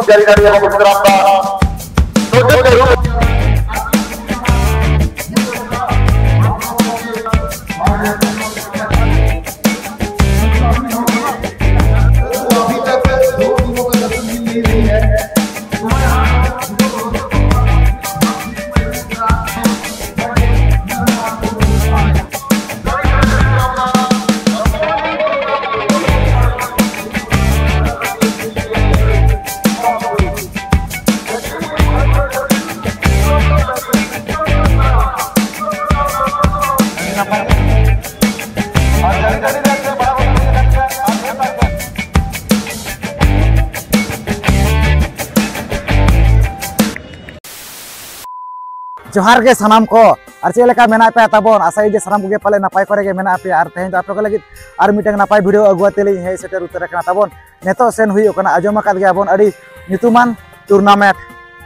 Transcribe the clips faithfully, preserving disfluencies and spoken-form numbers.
ᱡᱟᱹᱨᱤ ᱫᱟᱲᱮᱭᱟᱜᱼᱟ ᱯᱨᱳᱜᱨᱟᱢ ᱫᱚ᱾ ᱡᱚᱦᱟᱨ ᱜᱮ ᱥᱟᱱᱟᱢ ᱠᱚ᱾ ᱟᱨ ᱪᱮᱫ ᱞᱮᱠᱟ ᱢᱮᱱᱟᱜ ᱯᱮᱭᱟ ᱛᱟᱵᱚᱱ? ᱟᱥᱟᱭᱟᱹᱧ ᱡᱮ ᱥᱟᱱᱟᱢ ᱠᱚᱜᱮ ᱯᱟᱞᱮ ᱱᱟᱯᱟᱭ ᱠᱚᱨᱮ ᱜᱮ ᱢᱮᱱᱟᱜ ᱯᱮᱭᱟ᱾ ᱟᱨ ᱛᱮᱦᱮᱧ ᱫᱚ ᱟᱯᱮ ᱠᱚ ᱞᱟᱹᱜᱤᱫ ᱟᱨ ᱢᱤᱫᱴᱟᱝ ᱱᱟᱯᱟᱭ ᱵᱷᱤᱰᱤᱭᱳ ᱟᱹᱜᱩ ᱠᱟᱛᱮ ᱞᱤᱧ ᱦᱮᱡ ᱥᱮᱴᱮᱨ ᱩᱛᱟᱹᱨ ᱟᱠᱟᱱᱟ ᱛᱟᱵᱚᱱ᱾ ᱱᱤᱛᱚᱜ ᱥᱮᱱ ᱦᱩᱭᱩᱜ ᱠᱟᱱᱟ, ᱟᱸᱡᱚᱢ ᱟᱠᱟᱫ ᱜᱮᱭᱟ ᱵᱚᱱ, ᱟᱹᱰᱤ ᱧᱩᱛᱩᱢᱟᱱ ᱴᱩᱨᱱᱟᱢᱮᱱᱴ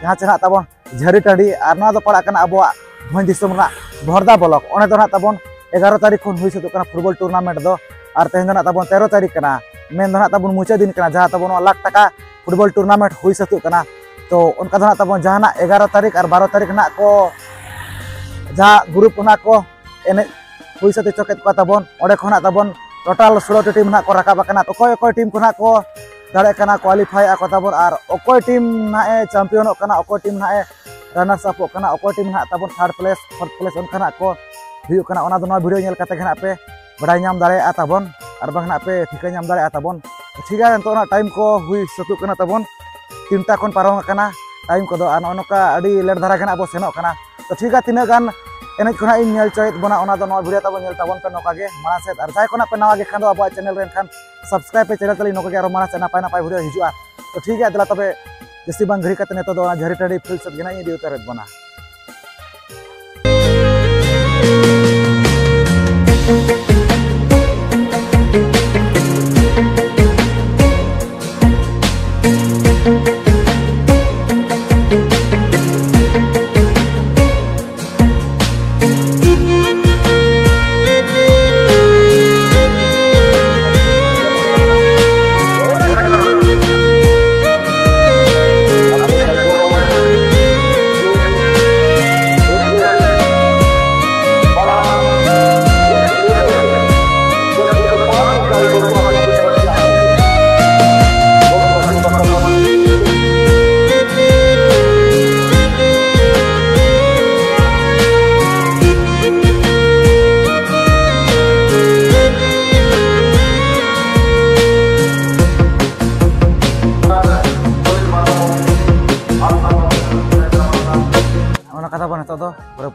ᱡᱟᱦᱟᱸ ᱪᱮ ᱱᱟᱜ ᱛᱟᱵᱚᱱ ᱡᱷᱟᱹᱨᱤ ᱴᱟᱺᱰᱤ, ᱟᱨ ᱱᱚᱣᱟ ᱫᱚ ᱯᱟᱲᱟᱜ ᱠᱟᱱᱟ ᱟᱵᱚᱣᱟᱜ ᱵᱷᱚᱸᱡᱽ ᱫᱤᱥᱚᱢ ᱨᱮᱱᱟᱜ ᱵᱷᱚᱨᱫᱟ ᱵᱞᱚᱠ᱾ ᱚᱸᱰᱮ ᱫᱚ ᱱᱟᱜ ᱛᱟᱵᱚᱱ ᱮᱜᱟᱨᱚ ᱛᱟᱹᱨᱤᱠᱷ ᱠᱷᱚᱱ ᱦᱩᱭ ᱥᱟᱹᱛᱚᱜ ᱠᱟᱱᱟ ᱯᱷᱩᱴᱵᱚᱞ ᱴᱩᱨᱱᱟᱢᱮᱱᱴ ᱫᱚ, ᱟᱨ ᱛᱮᱦᱮᱧ ᱫᱚ ᱱᱟᱜ ᱛᱟᱵᱚᱱ ᱛᱮᱨᱚ ᱛᱟᱹᱨᱤᱠᱷ ᱠᱟᱱᱟ, ᱢᱮᱱ ᱫᱚ ᱱᱟᱜ ᱛᱟᱵᱚᱱ ᱢᱩᱪᱟᱹᱫ ᱫᱤᱱ ᱠᱟᱱᱟ, ᱡᱟᱦᱟᱸ ᱛᱟᱵᱚᱱ ᱱᱚᱣᱟ ᱞᱟᱠᱷ ᱴᱟᱠᱟ ᱯᱷᱩᱴᱵᱚᱞ ᱴᱩᱨᱱᱟᱢᱮᱱᱴ ᱦᱩᱭ ᱥᱟᱹᱛᱚᱜ ᱠᱟᱱᱟ᱾ ᱛᱚ ᱚᱱᱠᱟ ᱫᱚ ᱱᱟᱜ ᱛᱟᱵᱚᱱ ᱡᱟᱦᱟᱱᱟᱜ ᱮᱜᱟᱨᱚ ᱛᱟᱹᱨᱤᱠᱷ ᱟᱨ ᱵᱟᱨᱚ ᱛᱟᱹᱨᱤᱠᱷ ᱱᱟᱜ ᱠᱚ ᱡᱟᱦᱟᱸ ᱜᱨᱩᱯ ᱠᱷᱚᱱᱟᱜ ᱠᱚ ᱮᱱᱮᱡ ᱦᱩᱭ ᱥᱟᱹᱛ ᱦᱚᱪᱚ ᱠᱮᱫ ᱠᱚᱣᱟ ᱛᱟᱵᱚᱱ, ᱚᱸᱰᱮ ᱠᱷᱚᱱᱟᱜ ᱛᱟᱵᱚᱱ ᱴᱳᱴᱟᱞ ᱥᱳᱞᱳ ᱴᱤ ᱴᱤᱢ ᱱᱟᱜ ᱠᱚ ᱨᱟᱠᱟᱵ ᱟᱠᱟᱱᱟ᱾ ᱚᱠᱚᱭ ᱚᱠᱚᱭ ᱴᱤᱢ ᱠᱷᱚᱱᱟᱜ ᱠᱚ ᱫᱟᱲᱮᱭᱟᱜ ᱠᱟᱱᱟ, ᱠᱳᱣᱟᱞᱤᱯᱷᱟᱭ ᱟᱠᱚ ᱛᱟᱵᱚᱱ, ᱟᱨ ᱚᱠᱚᱭ ᱴᱤᱢ ᱱᱟᱜ ᱮ ᱪᱟᱢᱯᱤᱭᱚᱱᱚᱜ ᱠᱟᱱᱟ, ᱚᱠᱚᱭ ᱴᱤᱢ ᱱᱟᱜ ᱮ ᱨᱟᱱᱟᱨᱥ ᱟᱯᱚᱜ ᱠᱟᱱᱟ, ᱚᱠᱚᱭ ᱴᱤᱢ ᱱᱟᱜ ᱛᱟᱵᱚᱱ ᱛᱷᱟᱨᱰ ᱯᱞᱮᱥ, ᱯᱷᱳᱨᱛᱷ ᱯᱞᱮᱥ, ᱚᱱᱠᱟᱱᱟᱜ ᱠᱚ ᱦᱩᱭᱩᱜ ᱠᱟᱱᱟ᱾ ᱚᱱᱟ ᱫᱚ ᱱᱚᱣᱟ ᱵᱷᱤᱰᱤᱭᱳ ᱧᱮᱞ ᱠᱟᱛᱮ ᱜᱮ ᱱᱟᱜ ᱯᱮ ᱵᱟᱲᱟᱭ ᱧᱟᱢ ᱫᱟᱲᱮᱭᱟᱜᱼᱟ ᱛᱟᱵᱚᱱ, ᱟᱨ ᱵᱟᱝ ᱱᱟᱜ ᱯᱮ ᱴᱷᱤᱠᱟᱹ ᱧᱟᱢ ᱫᱟᱲᱮᱭᱟᱜᱼᱟ ᱛᱟᱵᱚᱱ᱾ ᱴᱷᱤᱠ ᱜᱮᱭᱟ, ᱱᱤᱛᱚᱜ ᱚᱱᱟ ᱴᱟᱭᱤᱢ ᱠᱚ ᱦᱩᱭ ᱥᱟᱹᱛᱚᱜ ᱠᱟᱱᱟ ᱛᱟᱵᱚᱱ, ᱛᱤᱱᱴᱟ ᱠᱷᱚᱱ ᱯᱟᱨᱚᱢ ᱟᱠᱟᱱᱟ ᱴᱟᱭᱤᱢ ᱠᱚᱫᱚ, ᱟᱨ ᱱᱚᱜᱼᱚ ᱱᱚᱝᱠᱟ ᱟᱹᱰᱤ ᱞᱮᱴ ᱫᱷᱟᱨᱟ ᱜᱮ ᱱᱟᱜ ᱵᱚ ᱥᱮᱱᱚᱜ ᱠᱟᱱᱟ᱾ ᱛᱚ ᱴᱷᱤᱠ ᱜᱮᱭᱟ, ᱛᱤᱱᱟᱹᱜ ᱜᱟᱱ ᱮᱱᱮᱡ ᱠᱚ ᱱᱟᱜ ᱤᱧ ᱧᱮᱞ ᱦᱚᱪᱚᱭᱮᱫ ᱵᱚᱱᱟ, ᱚᱱᱟ ᱫᱚ ᱱᱚᱣᱟ ᱵᱷᱤᱰᱤᱭᱳ ᱛᱟᱵᱚᱱ ᱧᱮᱞ ᱛᱟᱵᱚᱱ ᱯᱮ ᱱᱚᱝᱠᱟ ᱜᱮ ᱢᱟᱲᱟᱝ ᱥᱮᱫ᱾ ᱟᱨ ᱡᱟᱦᱟᱸᱭ ᱠᱚ ᱱᱟᱜ ᱯᱮ ᱱᱟᱣᱟ ᱜᱮ ᱠᱷᱟᱱ ᱫᱚ ᱟᱵᱚᱣᱟᱜ ᱪᱮᱱᱮᱞ ᱨᱮ ᱮᱱᱠᱷᱟᱱ ᱥᱟᱵᱥᱠᱨᱟᱭᱤᱵ ᱯᱮ ᱪᱮᱱᱮᱞ ᱛᱟᱹᱞᱤᱧ, ᱱᱚᱝᱠᱟ ᱜᱮ ᱟᱨᱚ ᱢᱟᱲᱟᱝ ᱥᱮᱫ ᱱᱟᱯᱟᱭ ᱱᱟᱯᱟᱭ ᱵᱷᱤᱰᱤᱭᱳ ᱦᱤᱡᱩᱜᱼᱟ᱾ ᱛᱚ ᱴᱷᱤᱠ ᱜᱮᱭᱟ, ᱫᱮᱞᱟ ᱛᱚᱵᱮ ᱡᱟᱹᱥᱛᱤ ᱵᱟᱝ ᱜᱷᱟᱹᱲᱤ ᱠᱟᱛᱮ ᱱᱤᱛᱚᱜ ᱫᱚ ᱚᱱᱟ ᱡᱷᱟᱹᱨᱤ ᱴᱟᱺᱰᱤ ᱯᱷᱤᱞᱰ ᱥᱮᱫ ᱜᱮ ᱱᱟᱜ ᱤᱧ ᱤᱫᱤ ᱩᱛᱟᱹᱨᱮᱫ ᱵᱚᱱᱟ᱾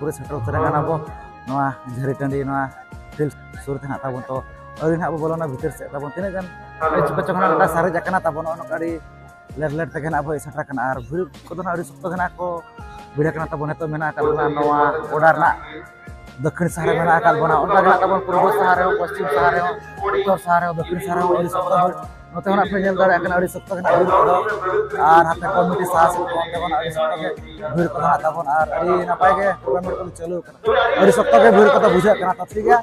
ᱯᱩᱨᱟᱹ ᱥᱮᱴᱮᱨ ᱩᱛᱟᱹᱨ ᱟᱠᱟᱱᱟ ᱵᱚ ᱱᱚᱣᱟ ᱡᱷᱟᱹᱨᱤ ᱴᱟᱺᱰᱤ, ᱱᱚᱣᱟ ᱯᱷᱤᱞᱰ ᱥᱩᱨ ᱛᱮ ᱦᱟᱸᱜ ᱛᱟᱵᱚᱱ᱾ ᱛᱚ ᱟᱹᱣᱨᱤ ᱱᱟᱦᱟᱜ ᱵᱚ ᱵᱚᱞᱚᱱᱟ ᱵᱷᱤᱛᱤᱨ ᱥᱮᱫ ᱛᱟᱵᱚᱱ, ᱛᱤᱱᱟᱹᱜ ᱜᱟᱱ ᱠᱤᱪᱷᱩ ᱠᱤᱪᱷᱩ ᱦᱟᱸᱜ ᱱᱚᱝᱠᱟ ᱥᱟᱨᱮᱡ ᱟᱠᱟᱱᱟ ᱛᱟᱵᱚᱱ, ᱱᱚᱜᱼᱚ ᱱᱚᱝᱠᱟ ᱟᱹᱰᱤ ᱞᱮᱴ ᱞᱮᱴ ᱛᱮᱜᱮ ᱱᱟᱦᱟᱜ ᱵᱚ ᱦᱮᱡ ᱥᱮᱴᱮᱨ ᱟᱠᱟᱱᱟ᱾ ᱟᱨ ᱵᱷᱤᱲ ᱠᱚᱫᱚ ᱱᱟᱦᱟᱜ ᱟᱹᱰᱤ ᱥᱚᱠᱛᱚ ᱜᱮ ᱱᱟᱦᱟᱜ ᱠᱚ ᱵᱷᱤᱲ ᱟᱠᱟᱱᱟ ᱛᱟᱵᱚᱱ᱾ ᱱᱤᱛᱚᱜ ᱢᱮᱱᱟᱜ ᱟᱠᱟᱫ ᱵᱚᱱᱟ ᱱᱚᱣᱟ ᱜᱚᱰᱟ ᱨᱮᱱᱟᱜ ᱫᱚᱠᱠᱷᱤᱱ ᱥᱟᱦᱟᱨ ᱨᱮ ᱢᱮᱱᱟᱜ ᱟᱠᱟᱫ ᱵᱚᱱᱟ, ᱚᱱᱠᱟ ᱜᱮ ᱱᱟᱦᱟᱜ ᱛᱟᱵᱚᱱ ᱯᱩᱨᱵᱚ ᱥᱟᱦᱟᱨ ᱨᱮᱦᱚᱸ, ᱯᱚᱥᱪᱤᱢ ᱥᱟᱦᱟᱨ ᱨᱮᱦᱚᱸ, ᱩᱛᱛᱚᱨ ᱥᱟᱦᱟᱨ ᱨᱮᱦᱚᱸ, ᱫᱚᱠᱠᱷᱤᱱ ᱥᱟᱦᱟᱨ ᱨᱮᱦᱚᱸ ᱟᱹᱰᱤ ᱥᱚᱠᱛᱚ ᱵᱷᱤᱲ᱾ ᱱᱚᱛᱮ ᱦᱚᱸ ᱱᱟᱦᱟᱜ ᱯᱮ ᱧᱮᱞ ᱫᱟᱲᱮᱭᱟᱜ ᱠᱟᱱᱟ ᱟᱹᱰᱤ ᱥᱚᱠᱛᱚ ᱜᱮ ᱱᱟᱦᱟᱜ ᱵᱷᱤᱲ ᱠᱚᱫᱚ, ᱟᱨ ᱦᱟᱱᱛᱮ ᱠᱚᱢᱤᱴᱤ ᱥᱟᱦᱟ ᱥᱮᱫ ᱠᱷᱚᱱ ᱚᱱᱛᱮ ᱠᱷᱚᱱ ᱟᱹᱰᱤ ᱥᱚᱠᱛᱚ ᱜᱮ ᱵᱷᱤᱲ ᱠᱚᱫᱚ ᱱᱟᱦᱟᱜ ᱛᱟᱵᱚᱱ᱾ ᱟᱨ ᱟᱹᱰᱤ ᱱᱟᱯᱟᱭ ᱜᱮ ᱴᱩᱨᱱᱟᱢᱮᱱᱴ ᱠᱚᱫᱚ ᱪᱟᱹᱞᱩ ᱟᱠᱟᱱᱟ, ᱟᱹᱰᱤ ᱥᱚᱠᱛᱚ ᱜᱮ ᱵᱷᱤᱲ ᱠᱚᱫᱚ ᱵᱩᱡᱷᱟᱹᱜ ᱠᱟᱱᱟ᱾ ᱛᱚ ᱴᱷᱤᱠ ᱜᱮᱭᱟ,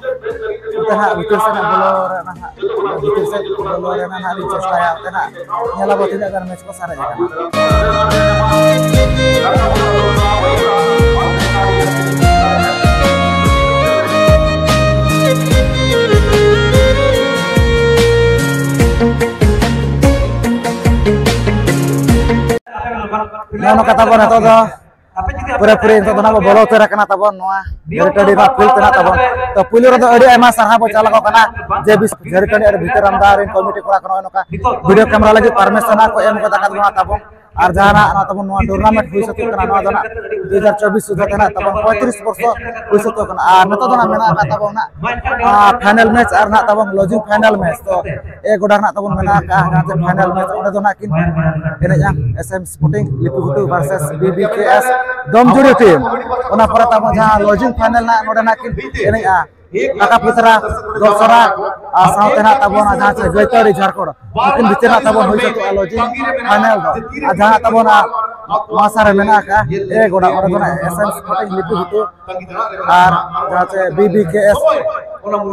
ᱚᱱᱛᱮ ᱱᱟᱦᱟᱜ ᱵᱷᱤᱛᱤᱨ ᱥᱮᱫ ᱱᱟᱦᱟᱜ ᱵᱚᱞᱚ ᱨᱮᱱᱟᱜ ᱱᱟᱦᱟᱜ, ᱵᱷᱤᱛᱤᱨ ᱥᱮᱫ ᱵᱚᱞᱚ ᱨᱮᱱᱟᱜ ᱱᱟᱦᱟᱜ ᱞᱤᱧ ᱪᱮᱥᱴᱟᱭᱟ᱾ ᱚᱱᱛᱮ ᱱᱟᱦᱟᱜ ᱧᱮᱞ ᱟᱵᱚ ᱛᱤᱱᱟᱹᱜ ᱜᱟᱱ ᱢᱮᱪ ᱠᱚ ᱥᱟᱨᱮᱡ ᱟᱠᱟᱱᱟ᱾ ᱱᱚᱜᱼᱚ ᱱᱚᱝᱠᱟ ᱛᱟᱵᱚᱱ ᱱᱤᱛᱚᱜ ᱫᱚ ᱯᱩᱨᱟᱹᱯᱩᱨᱤ ᱱᱤᱛᱚᱜ ᱫᱚ ᱱᱟᱜ ᱵᱚ ᱵᱚᱞᱚ ᱩᱛᱟᱹᱨ ᱟᱠᱟᱱᱟ ᱛᱟᱵᱚᱱ ᱱᱚᱣᱟ ᱡᱷᱟᱹᱨᱤ ᱴᱟᱺᱰᱤ ᱨᱮᱱᱟᱜ ᱯᱷᱤᱞᱰ ᱛᱮ ᱱᱟᱜ ᱛᱟᱵᱚᱱ᱾ ᱛᱚ ᱯᱩᱭᱞᱩ ᱨᱮᱫᱚ ᱟᱹᱰᱤ ᱟᱭᱢᱟ ᱥᱟᱨᱦᱟᱣ ᱵᱚ ᱪᱟᱞ ᱟᱠᱚ ᱠᱟᱱᱟ, ᱡᱮ ᱵᱤᱥ ᱡᱷᱟᱹᱨᱤ ᱴᱟᱺᱰᱤ ᱟᱨ ᱵᱷᱤᱛᱟᱹᱨ ᱟᱢᱫᱟ ᱨᱮᱱ ᱠᱚᱢᱤᱴᱤ ᱠᱚᱲᱟ ᱠᱚ ᱱᱚᱜᱼᱚᱭ ᱱᱚᱝᱠᱟ ᱵᱷᱤᱰᱤᱭᱳ ᱠᱮᱢᱮᱨᱟ ᱞᱟᱹᱜᱤᱫ ᱯᱟᱨᱢᱤᱥᱚᱱ ᱠᱚ ᱮᱢ ᱠᱟᱛᱮ ᱟᱠᱟᱫ ᱵᱚᱱᱟ ᱛᱟᱵᱚᱱ᱾ ᱟᱨ ᱡᱟᱦᱟᱸ ᱱᱟᱜ ᱱᱚᱣᱟ ᱛᱟᱵᱚᱱ ᱱᱚᱣᱟ ᱴᱩᱨᱱᱟᱢᱮᱱᱴ ᱦᱩᱭ ᱥᱟᱹᱛᱚᱜ ᱠᱟᱱᱟ, ᱱᱚᱣᱟ ᱫᱚ ᱱᱟᱜ ᱫᱩ ᱦᱟᱡᱟᱨ ᱪᱚᱵᱵᱤᱥ ᱥᱩᱫᱷᱟᱹ ᱛᱮ ᱱᱟᱜ ᱛᱟᱵᱚᱱ ᱯᱚᱸᱭᱛᱨᱤᱥ ᱵᱚᱨᱥᱚ ᱦᱩᱭ ᱥᱟᱹᱛᱚᱜ ᱠᱟᱱᱟ᱾ ᱟᱨ ᱱᱤᱛᱚᱜ ᱫᱚ ᱱᱟᱜ ᱢᱮᱱᱟᱜ ᱟᱠᱟᱫ ᱛᱟᱵᱚᱱ ᱱᱟᱜ, ᱟᱨ ᱯᱷᱟᱭᱱᱮᱞ ᱢᱮᱪ ᱟᱨ ᱱᱟᱜ ᱛᱟᱵᱚᱱ ᱞᱚᱡᱤᱝ ᱯᱷᱟᱭᱱᱮᱞ ᱢᱮᱪ᱾ ᱛᱚ ᱮ ᱜᱚᱰᱟ ᱨᱮᱱᱟᱜ ᱛᱟᱵᱚᱱ ᱢᱮᱱᱟᱜ ᱟᱠᱟᱫᱼᱟ, ᱡᱟᱦᱟᱸ ᱪᱮ ᱯᱷᱟᱭᱱᱮᱞ ᱢᱮᱪ, ᱚᱸᱰᱮ ᱫᱚ ᱱᱟᱜ ᱠᱤᱱ ᱮᱱᱮᱡᱼᱟ ᱮᱥ ᱮᱢ ᱥᱯᱳᱨᱴᱤᱝ ᱞᱤᱯᱤ ᱜᱷᱩᱴᱩ ᱵᱷᱟᱨᱥᱮᱥ ᱵᱤ ᱵᱤ ᱠᱮ ᱮᱥ ᱫᱚᱢᱡᱩᱲᱤ ᱴᱤᱢ᱾ ᱚᱱᱟ ᱯᱚᱨᱮ ᱛᱟᱵᱚᱱ ᱡᱟᱦᱟᱸ ᱞᱚᱡᱤᱝ ᱯᱷᱟᱭᱱᱮᱞ ᱱᱟᱜ ᱱᱚᱰᱮ ᱱᱟᱜ ᱠᱤᱱ ᱮᱱᱮᱡᱼᱟ ᱴᱟᱠᱟ ᱯᱩᱛᱨᱟ ᱫᱚᱥᱨᱟ, ᱟᱨ ᱥᱟᱶᱛᱮ ᱱᱟᱜ ᱛᱟᱵᱚᱱ ᱡᱟᱦᱟᱸ ᱪᱮ ᱜᱟᱹᱭᱛᱟᱹᱲᱤ ᱡᱷᱟᱲᱠᱷᱚᱸᱰ, ᱱᱩᱠᱤᱱ ᱵᱷᱤᱛᱤᱨ ᱱᱟᱜ ᱛᱟᱵᱚᱱ ᱦᱩᱭ ᱥᱟᱹᱛᱚᱜᱼᱟ ᱞᱚᱡᱤᱝ ᱯᱷᱟᱭᱱᱮᱞ ᱫᱚ᱾ ᱟᱨ ᱡᱟᱦᱟᱸ ᱛᱟᱵᱚᱱ ᱢᱟᱥᱟ ᱨᱮ ᱢᱮᱱᱟᱜ ᱟᱠᱟᱫᱼᱟ ᱮ ᱜᱚᱰᱟ, ᱚᱸᱰᱮ ᱫᱚ ᱱᱟᱜ ᱮᱥ ᱮᱢ ᱥᱯᱳᱨᱴᱤᱝ ᱞᱤᱯᱤ ᱜᱷᱩᱴᱩ ᱟᱨ ᱡᱟᱦᱟᱸ ᱪᱮ ᱵᱤ ᱵᱤ ᱠᱮ ᱮᱥ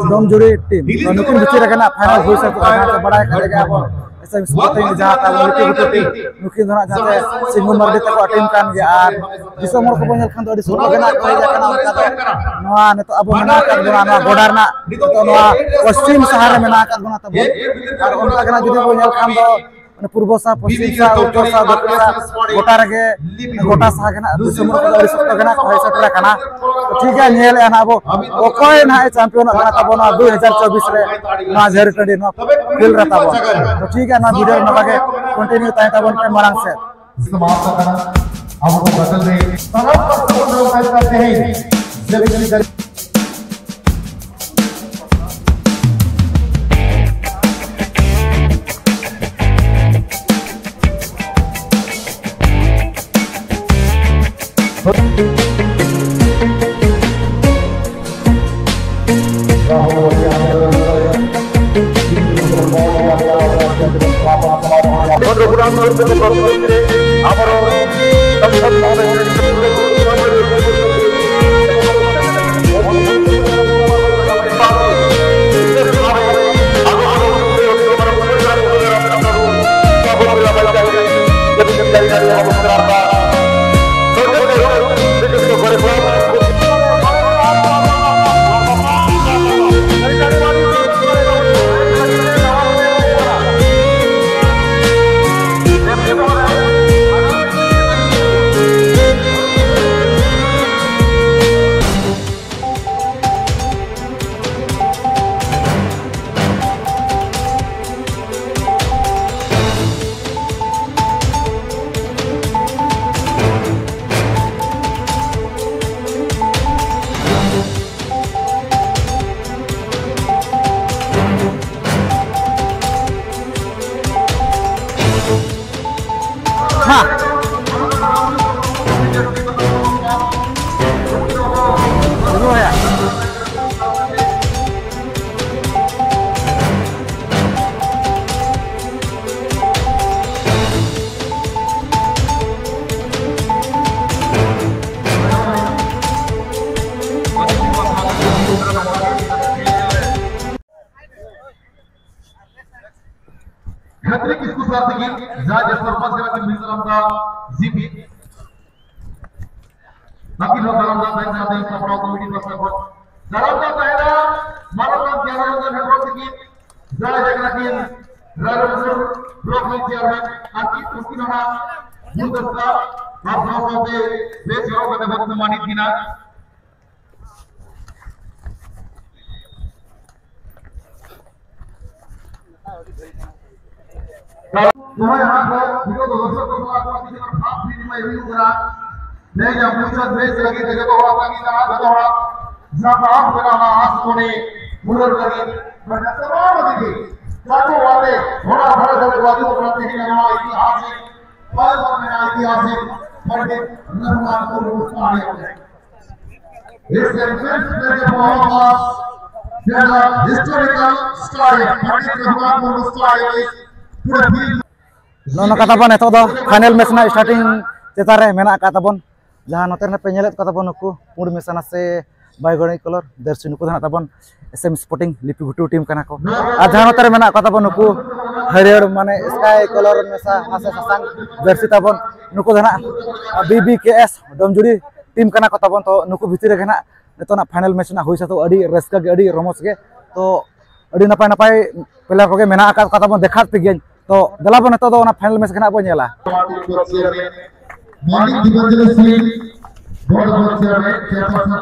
ᱫᱚᱢᱡᱩᱲᱤ ᱴᱤᱢ, ᱛᱚ ᱱᱩᱠᱤᱱ ᱵᱷᱤᱛᱤᱨ ᱨᱮᱜᱮ ᱱᱟᱜ ᱯᱷᱟᱭᱱᱟᱞ ᱦᱩᱭ ᱥᱟᱹᱛᱚᱜᱼᱟ᱾ ᱡᱟᱦᱟᱸ ᱪᱮ ᱵᱟᱲᱟᱭ ᱠᱟᱜ ᱞᱮᱠᱟ ᱟᱵᱚ ᱮᱥ ᱮᱢ ᱥᱯᱳᱨᱴᱤᱝ ᱡᱟᱦᱟᱸ ᱛᱟᱵᱚᱱ ᱞᱤᱯᱤ ᱜᱷᱩᱴᱩ ᱴᱤᱢ, ᱱᱩᱠᱤᱱ ᱫᱚ ᱱᱟᱜ ᱡᱟᱦᱟᱸ ᱪᱮ ᱥᱤᱝᱦᱩ ᱢᱟᱨᱰᱤ ᱛᱟᱠᱚᱣᱟᱜ ᱴᱤᱢ ᱠᱟᱱ ᱜᱮᱭᱟ᱾ ᱟᱨ ᱫᱤᱥᱚᱢ ᱦᱚᱲ ᱠᱚᱵᱚᱱ ᱧᱮᱞ ᱠᱷᱟᱱ ᱫᱚ ᱟᱹᱰᱤ ᱥᱚᱠᱛᱚ ᱜᱮ ᱱᱟᱜ ᱠᱚ ᱦᱮᱡ ᱟᱠᱟᱱᱟ᱾ ᱚᱱᱠᱟ ᱫᱚ ᱱᱚᱣᱟ ᱱᱤᱛᱚᱜ ᱟᱵᱚ ᱢᱮᱱᱟᱜ ᱟᱠᱟᱫ ᱵᱚᱱᱟ ᱱᱚᱣᱟ ᱜᱚᱰᱟ ᱨᱮᱱᱟᱜ ᱱᱤᱛᱚᱜ ᱱᱚᱣᱟ ᱯᱚᱥᱪᱤᱢ ᱥᱟᱦᱟᱨ ᱨᱮ ᱢᱮᱱᱟᱜ ᱟᱠᱟᱫ ᱵᱚᱱᱟ ᱛᱟᱵᱚᱱ᱾ ᱟᱨ ᱚᱱᱠᱟ ᱜᱮ ᱱᱟᱜ ᱡᱩᱫᱤ ᱵᱚᱱ ᱧᱮᱞ ᱠᱷᱟᱱ ᱫᱚ ᱢᱟᱱᱮ ᱯᱩᱨᱵᱚ ᱥᱟᱦᱟ, ᱯᱚᱥᱪᱤᱢ ᱥᱟᱦᱟ, ᱩᱛᱛᱚᱨ ᱥᱟᱦᱟ, ᱫᱚᱠᱠᱷᱤᱱ ᱥᱟᱦᱟ, ᱜᱚᱴᱟ ᱨᱮᱜᱮ, ᱜᱚᱴᱟ ᱥᱟᱦᱟ ᱜᱮ ᱱᱟᱜ ᱫᱤᱥᱚᱢ ᱦᱚᱲ ᱠᱚᱫᱚ ᱟᱹᱰᱤ ᱥᱚᱠᱛᱚ ᱜᱮ ᱱᱟᱜ ᱠᱚ ᱦᱮᱡ ᱥᱮᱴᱮᱨ ᱟᱠᱟᱱᱟ᱾ ᱴᱷᱤᱠ ᱜᱮᱭᱟ, ᱧᱮᱞᱮᱫᱼᱟ ᱱᱟᱜ ᱟᱵᱚ ᱚᱠᱚᱭ ᱱᱟᱜ ᱮ ᱪᱟᱢᱯᱤᱭᱚᱱᱚᱜ ᱠᱟᱱᱟ ᱛᱟᱵᱚᱱ ᱱᱚᱣᱟ ᱫᱩ ᱦᱟᱡᱟᱨ ᱪᱚᱵᱵᱤᱥ ᱨᱮ ᱱᱚᱣᱟ ᱡᱷᱟᱹᱨᱤ ᱴᱟᱺᱰᱤ ᱱᱚᱣᱟ ᱯᱷᱤᱞᱰ ᱨᱮ ᱛᱟᱵᱚᱱ᱾ ᱛᱚ ᱴᱷᱤᱠ ᱜᱮᱭᱟ, ᱱᱚᱣᱟ ᱵᱷᱤᱰᱤᱭᱳ ᱨᱮ ᱱᱚᱝᱠᱟ ᱜᱮ ᱠᱚᱱᱴᱤᱱᱤᱭᱩ ᱛᱟᱦᱮᱸ ᱛᱟᱵᱚᱱ ᱯᱮ ᱢᱟᱲᱟᱝ ᱥᱮᱫ᱾ ᱥᱚᱢᱟᱯᱛ ᱟᱠᱟᱱᱟ᱾ ᱟᱵᱚ ᱠᱚ ᱵᱟᱫᱟᱞ ᱨᱮ ᱥᱟᱱᱟᱢ ᱯᱟᱥᱴᱟ ᱠᱷᱚᱱ ᱫᱚ ᱛᱮᱦᱮᱧ ᱡᱟᱹᱨᱤ ᱡᱟᱹᱨᱤ ᱨᱚᱜᱷᱩᱱᱟᱛᱷ ᱢᱩᱨᱢᱩ ᱠᱚ ᱯᱨᱚᱛᱤᱱᱤᱫᱷᱤ ᱨᱮ ᱟᱵᱚᱨᱚ ᱥᱚᱝᱥᱚᱫ ᱵᱷᱚᱵᱚᱱ ᱨᱮ ᱠᱷᱟᱛᱨᱤ ᱠᱤᱥᱠᱩ ᱥᱟᱨ ᱛᱟᱹᱠᱤᱱ ᱡᱟᱦᱟᱸᱭ ᱡᱮ ᱥᱚᱨᱯᱚᱧᱪ ᱠᱟᱱᱟ ᱠᱤᱱ ᱢᱤᱫ ᱥᱟᱞᱟᱢ ᱫᱟ ᱡᱤᱯᱤ᱾ ᱟᱹᱠᱤᱱ ᱦᱚᱸ ᱥᱟᱞᱟᱢ ᱫᱟ ᱛᱟᱦᱮᱱ ᱠᱟᱱ ᱛᱟᱹᱠᱤᱱ ᱥᱟᱯᱲᱟᱣ ᱠᱚᱢᱤᱴᱤ ᱯᱟᱥᱴᱟ ᱠᱷᱚᱱ᱾ ᱥᱟᱞᱟᱢ ᱫᱟ ᱛᱟᱦᱮᱱᱟ ᱢᱟᱱᱚᱛᱟᱱ ᱜᱮᱭᱟᱱ ᱨᱚᱧᱡᱚᱱ ᱦᱮᱢᱵᱨᱚᱢ ᱛᱟᱹᱠᱤᱱ ᱡᱟᱦᱟᱸᱭ ᱡᱮ ᱠᱟᱱᱟ ᱠᱤᱱ ᱨᱟᱭᱨᱚᱝᱯᱩᱨ ᱵᱞᱚᱠ ᱨᱮᱱ ᱪᱮᱭᱟᱨᱢᱮᱱ ᱟᱨ ᱠᱤᱱ ᱩᱱᱠᱤᱱ ᱦᱚᱸ ᱱᱟᱜ ᱢᱩᱞ ᱫᱚᱥᱛᱟ ᱟᱨ ᱥᱟᱶ ᱥᱟᱶᱛᱮ ᱵᱮᱥ ᱦᱚᱨᱚᱜ ᱠᱟᱛᱮ ᱵᱚᱱ ᱢᱟᱹᱱᱤᱛ ᱠᱤᱱᱟ᱾ ᱱᱚᱜᱼᱚᱭ ᱦᱟᱸᱜ ᱵᱚ ᱵᱤᱜᱚᱛ ᱫᱚᱥᱚᱠ ᱠᱚ ᱥᱟᱞᱟᱜ ᱠᱚ ᱡᱩᱫᱤ ᱵᱚᱱ ᱥᱟᱵ ᱛᱷᱤᱨ ᱦᱩᱭᱩᱜ ᱠᱟᱱᱟ᱾ ᱛᱮᱦᱮᱧᱟᱜ ᱢᱩᱪᱟᱹᱫ ᱢᱮᱪ ᱞᱟᱹᱜᱤᱫ ᱛᱮ ᱡᱚᱛᱚ ᱦᱚᱲᱟᱜ ᱛᱟᱺᱜᱤ ᱠᱟᱱᱟ, ᱡᱚᱛᱚ ᱦᱚᱲᱟᱜ ᱡᱟᱦᱟᱸ ᱟᱸᱥ ᱢᱮᱱᱟᱜᱼᱟ, ᱟᱸᱥ ᱢᱚᱱᱮ ᱯᱩᱨᱟᱹᱣ ᱞᱟᱹᱜᱤᱫ ᱢᱟᱱᱮ ᱥᱟᱱᱟᱢ ᱜᱮ ᱪᱟᱪᱳ ᱟᱛᱮ ᱦᱚᱲᱟᱜ ᱫᱷᱟᱨᱮ ᱫᱷᱟᱨᱮ ᱠᱚ ᱦᱤᱡᱩᱜ ᱠᱟᱱᱟ᱾ ᱛᱮᱦᱮᱧᱟᱜ ᱱᱚᱣᱟ ᱤᱛᱤᱦᱟᱥᱤᱠ ᱯᱟᱞ ᱢᱮᱱᱟᱜᱼᱟ, ᱤᱛᱤᱦᱟᱥᱤᱠ ᱯᱚᱱᱰᱤᱛ ᱨᱚᱜᱷᱩᱱᱟᱛᱷ ᱢᱩᱨᱢᱩ ᱥᱴᱮᱰᱤᱭᱟᱢ ᱨᱮ᱾ It's a great pleasure for all of us that the historical stadium, Pandit Raghunath Murmu Stadium is today filled. ᱱᱚᱜᱼᱚ ᱱᱚᱝᱠᱟ ᱛᱟᱵᱚᱱ ᱱᱤᱛᱚᱜ ᱫᱚ ᱯᱷᱟᱭᱱᱮᱞ ᱢᱮᱪ ᱨᱮᱱᱟᱜ ᱥᱴᱟᱨᱴᱤᱝ ᱪᱮᱛᱟᱱ ᱨᱮ ᱢᱮᱱᱟᱜ ᱟᱠᱟᱫ ᱛᱟᱵᱚᱱ, ᱡᱟᱦᱟᱸ ᱱᱚᱛᱮ ᱨᱮ ᱯᱮ ᱧᱮᱞᱮᱫ ᱠᱚ ᱛᱟᱵᱚᱱ, ᱱᱩᱠᱩ ᱯᱩᱸᱰ ᱢᱮᱥᱟ ᱱᱟᱥᱮ ᱵᱟᱭᱜᱚᱱᱤ ᱠᱚᱞᱚᱨ ᱡᱟᱹᱨᱥᱤ, ᱱᱩᱠᱩ ᱫᱚ ᱱᱟᱜ ᱛᱟᱵᱚᱱ ᱮᱥ ᱮᱢ ᱥᱯᱳᱨᱴᱤᱝ ᱞᱤᱯᱤ ᱜᱷᱩᱴᱩ ᱴᱤᱢ ᱠᱟᱱᱟ ᱠᱚ᱾ ᱟᱨ ᱡᱟᱦᱟᱸ ᱱᱚᱛᱮ ᱨᱮ ᱢᱮᱱᱟᱜ ᱠᱚ ᱛᱟᱵᱚᱱ, ᱱᱩᱠᱩ ᱦᱟᱹᱨᱭᱟᱹᱲ ᱢᱟᱱᱮ ᱥᱠᱟᱭ ᱠᱚᱞᱚᱨ ᱢᱮᱥᱟ ᱱᱟᱥᱮ ᱥᱟᱥᱟᱝ ᱡᱟᱹᱨᱥᱤ ᱛᱟᱵᱚᱱ, ᱱᱩᱠᱩ ᱫᱚ ᱱᱟᱜ ᱵᱤ ᱵᱤ ᱠᱮ ᱮᱥ ᱰᱚᱢᱡᱩᱲᱤ ᱴᱤᱢ ᱠᱟᱱᱟ ᱠᱚ ᱛᱟᱵᱚᱱ᱾ ᱛᱚ ᱱᱩᱠᱩ ᱵᱷᱤᱛᱤᱨ ᱨᱮᱜᱮ ᱱᱟᱜ ᱱᱤᱛᱚᱜ ᱱᱟᱜ ᱯᱷᱟᱭᱱᱮᱞ ᱢᱮᱪ ᱱᱟᱜ ᱦᱩᱭ ᱥᱟᱹᱛᱚᱜ, ᱟᱹᱰᱤ ᱨᱟᱹᱥᱠᱟᱹ ᱜᱮ, ᱟᱹᱰᱤ ᱨᱚᱢᱚᱡᱽ ᱜᱮ᱾ ᱛᱚ ᱟᱹᱰᱤ ᱱᱟᱯᱟᱭ ᱱᱟᱯᱟᱭ ᱯᱞᱮᱭᱟᱨ ᱠᱚᱜᱮ ᱢᱮᱱᱟᱜ ᱟᱠᱟᱫ ᱠᱚ ᱛᱟᱵᱚᱱ, ᱫᱮᱠᱷᱟᱣ ᱯᱮ ᱜᱤᱭᱟᱹᱧ᱾ ᱛᱚ ᱫᱮᱞᱟ ᱵᱚᱱ ᱱᱤᱛᱚᱜ ᱫᱚ ᱚᱱᱟ ᱯᱷᱟᱭᱱᱮᱞ ᱢᱮᱪ ᱜᱮ ᱱᱟᱜ ᱵᱚᱱ ᱧᱮᱞᱟ᱾ Morning, Dipanjali Singh, Board of Chairman, Chairperson,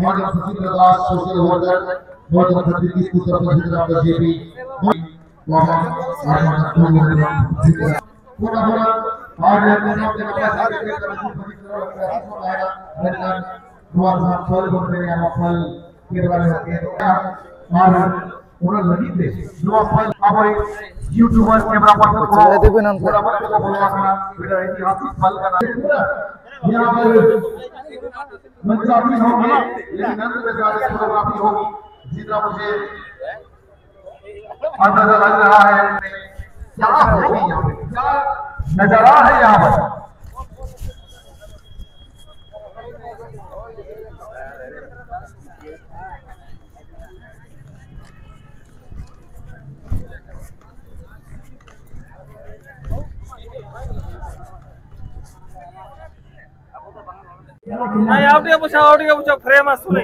Madam Sachitra Das, Social Worker, Madam Khatri Kistu, Sarpach Hijra, B J P, Madam Hijra. ᱱᱚᱣᱟ ᱡᱟᱦᱟᱸ ᱯᱷᱚᱞ ᱵᱚᱱ ᱧᱟᱢᱟ, ᱯᱷᱚᱞ ᱠᱮᱢᱮᱨᱟ ᱨᱮ ᱦᱟᱸᱜ ᱧᱮᱞᱚᱜᱼᱟ᱾ ᱟᱨ ᱚᱱᱟ ᱞᱟᱹᱜᱤᱫ ᱛᱮ ᱱᱚᱣᱟ ᱯᱷᱚᱞ ᱟᱵᱚᱨᱮᱱ ᱤᱭᱩᱴᱩᱵᱟᱨ, ᱠᱮᱢᱮᱨᱟ ᱯᱟᱨᱥᱚᱱ ᱠᱚ ᱪᱟᱞᱟᱣ ᱤᱫᱤ ᱵᱤᱱ ᱚᱱᱛᱮ᱾ ᱚᱱᱟ ᱵᱟᱨᱮ ᱛᱮᱠᱚ ᱵᱚᱞᱚ ᱟᱠᱟᱱᱟ᱾ ᱢᱤᱫᱴᱟᱝ ᱤᱛᱤᱦᱟᱥᱤᱠ ᱯᱷᱚᱞ ᱠᱟᱱᱟ᱾ ᱯᱩᱨᱟᱹ ᱱᱤᱭᱟᱹ ᱟᱵᱚ ᱢᱚᱧᱪᱟᱥᱤᱱ ᱦᱚᱸ ᱢᱤᱫ ᱱᱟᱱᱫ ᱯᱨᱚᱠᱟᱨ ᱯᱷᱳᱴᱳᱜᱨᱟᱯᱷᱤ ᱦᱚᱸ ᱡᱤᱛᱱᱟ ᱢᱩᱡᱷᱮ अंदाजा लग रहा है क्या हो गई यहाँ पे, क्या नजारा है यहाँ पर। नहीं, आउट के पूछो, आउट के पूछो, फ्रेम है, सुने।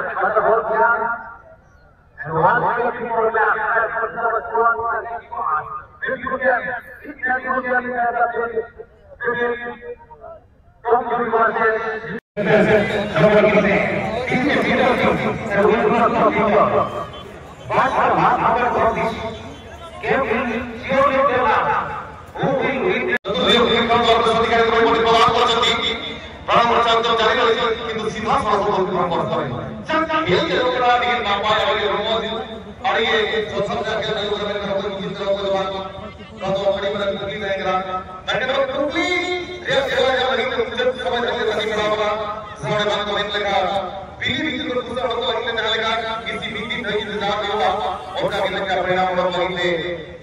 But the whole plan, and one way people will ask, ᱱᱚᱣᱟ ᱫᱚ ᱟᱹᱰᱤ ᱢᱟᱨᱟᱝ ᱠᱩᱠᱞᱤ ᱛᱟᱦᱮᱸ ᱠᱟᱱᱟ᱾ ᱱᱚᱰᱮ ᱫᱚ ᱠᱩᱠᱞᱤ ᱨᱮᱭᱟᱜ ᱛᱮᱞᱟ ᱧᱟᱢ ᱞᱟᱹᱜᱤᱫ ᱛᱮ ᱢᱩᱪᱟᱹᱫ ᱥᱚᱢᱚᱭ ᱫᱷᱟᱹᱵᱤᱡ ᱛᱟᱹᱜᱤ ᱵᱟᱲᱟ ᱟᱠᱟᱱᱟ᱾ ᱥᱮ ᱱᱚᱰᱮ ᱵᱟᱝ ᱠᱚ ᱢᱮᱱ ᱞᱮᱠᱟ, ᱵᱤᱞᱤ ᱵᱤᱞᱤ ᱫᱚ ᱠᱩᱥᱟᱹ ᱦᱚᱲ ᱠᱚ ᱞᱟᱹᱜᱤᱫ ᱛᱮ ᱡᱟᱦᱟᱸ ᱞᱮᱠᱟ ᱠᱤᱥᱤ ᱢᱤᱫ ᱫᱤᱱ ᱫᱷᱟᱹᱵᱤᱡ ᱤᱱᱛᱮᱡᱟᱨ ᱦᱩᱭᱩᱜᱼᱟ, ᱚᱱᱠᱟ ᱜᱮ ᱞᱮᱠᱟ ᱯᱨᱮᱨᱚᱱᱟ ᱦᱚᱲ ᱠᱚ ᱞᱟᱹᱜᱤᱫ ᱛᱮ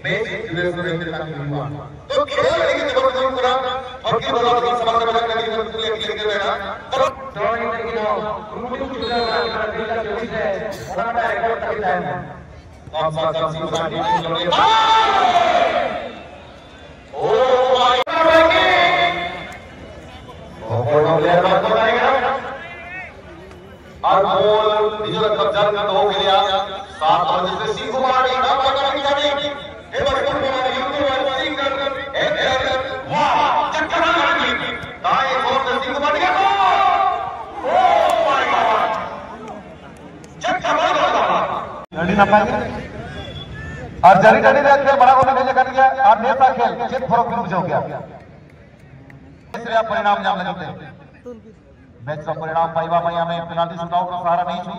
ᱢᱮᱪ ᱰᱤᱭᱩᱨᱮᱥᱚᱱ ᱨᱮ ᱛᱟᱹᱜᱤ ᱦᱩᱭᱩᱜᱼᱟ᱾ ᱛᱚ ᱠᱷᱮᱞ ᱟᱹᱰᱤ ᱜᱮ ᱡᱚᱵᱚᱨᱫᱚᱥ ᱦᱩᱭᱩᱜ ᱠᱟᱱᱟ᱾ ᱦᱚᱠᱤ ᱵᱟᱞᱟ ᱫᱚ ᱥᱟᱢᱟᱝ ᱨᱮ ᱢᱮᱱᱟᱜ ᱠᱟᱫᱟ, ᱠᱩᱞᱤ ᱠᱩᱞᱤ ᱠᱟᱱᱟ᱾ ᱛᱚ ᱱᱚᱜᱼᱚᱭ ᱱᱤᱛᱚᱜ ᱫᱚ ᱠᱩᱨᱩᱢᱩᱴᱩ ᱪᱷᱩᱴᱟᱹᱣ ᱢᱮᱱᱟᱜ ᱠᱟᱫᱟ, ᱫᱩ ᱦᱟᱡᱟᱨ ᱪᱚᱵᱵᱤᱥ ᱨᱮ ᱚᱱᱟ ᱨᱮᱱᱟᱜ ᱨᱮᱠᱚᱨᱰ ᱛᱟᱹᱜᱤ ᱛᱟᱦᱮᱱᱟ᱾ ᱟᱨ ᱵᱚᱞ ᱱᱤᱡᱮᱨᱟᱜ ᱠᱟᱵᱽᱡᱟ ᱨᱮ ᱫᱚᱦᱚ ᱠᱮᱫᱮᱭᱟ᱾ ᱥᱟᱛ ᱵᱟᱡᱮ ᱥᱮ ᱥᱤᱝᱦᱩ ᱢᱟᱨᱟᱱᱰᱤ ᱫᱟᱜ ᱞᱟᱜᱟ ᱞᱟᱹᱜᱤᱫ ᱡᱟᱹᱱᱤᱡ᱾ ᱱᱟᱯᱟᱭ ᱜᱮ᱾ ᱟᱨ ᱡᱟᱹᱨᱤ ᱴᱟᱺᱰᱤ ᱨᱮ ᱠᱷᱮᱞ ᱢᱟᱲᱟᱝ ᱠᱷᱚᱱ ᱦᱮᱡ ᱟᱠᱟᱱ ᱜᱮᱭᱟ᱾ ᱟᱨ ᱱᱮᱥᱟ ᱠᱷᱮᱞ ᱪᱮᱫ ᱯᱷᱚᱨᱚᱠ ᱵᱤᱱ ᱵᱩᱡᱷᱟᱹᱣ ᱠᱮᱭᱟ? ᱢᱮᱪ ᱨᱮᱭᱟᱜ ᱯᱚᱨᱤᱱᱟᱢ ᱧᱟᱢ ᱞᱟᱹᱜᱤᱫ ᱛᱮ ᱢᱮᱪ ᱨᱮᱭᱟᱜ ᱯᱚᱨᱤᱱᱟᱢ ᱯᱟᱭᱵᱟ ᱢᱟᱭᱟᱢᱮ ᱯᱮᱱᱟᱞᱴᱤ ᱥᱩᱴ ᱟᱣᱩᱴ ᱨᱮ ᱥᱟᱦᱟᱨᱟ ᱱᱤᱪᱷᱩ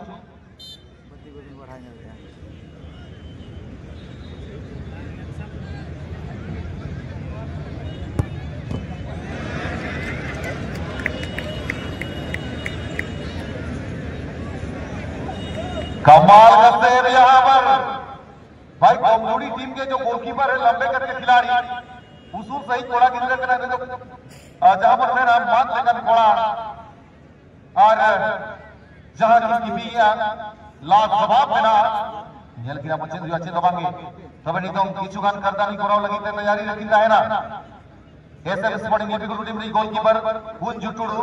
कमाल का सेव यहाँ पर। भाई, कमजोरी टीम के जो गोलकीपर है, लंबे कद के खिलाड़ी, उसूल सही कोड़ा गिर करके ना, आ, जहां पर मेरा मात लेकर कोड़ा और जहां की टीम या लाजवाब मेरा ᱧᱮᱞ ᱠᱮᱫᱟ ᱵᱚᱱ ᱪᱮᱫ ᱦᱩᱭᱩᱜᱼᱟ, ᱪᱮᱫ ᱦᱚᱸ ᱵᱟᱝᱜᱮ᱾ ᱛᱚᱵᱮ ᱱᱤᱛᱚᱝ ᱠᱤᱪᱷᱩ ᱜᱟᱱ ᱠᱟᱨᱫᱟᱱᱤ ᱠᱚᱨᱟᱣ ᱞᱟᱹᱜᱤᱫ ᱛᱮ ᱛᱮᱭᱟᱨᱤ ᱨᱮ ᱠᱤᱱ ᱛᱟᱦᱮᱱᱟ᱾ ᱮᱥ ᱮᱢ ᱥᱯᱳᱨᱴᱤᱝ ᱞᱤᱯᱤ ᱜᱩᱨᱩ ᱴᱤᱢ ᱨᱤᱱ ᱜᱳᱞᱠᱤᱯᱟᱨ ᱠᱩᱧᱡᱩ ᱴᱩᱰᱩ,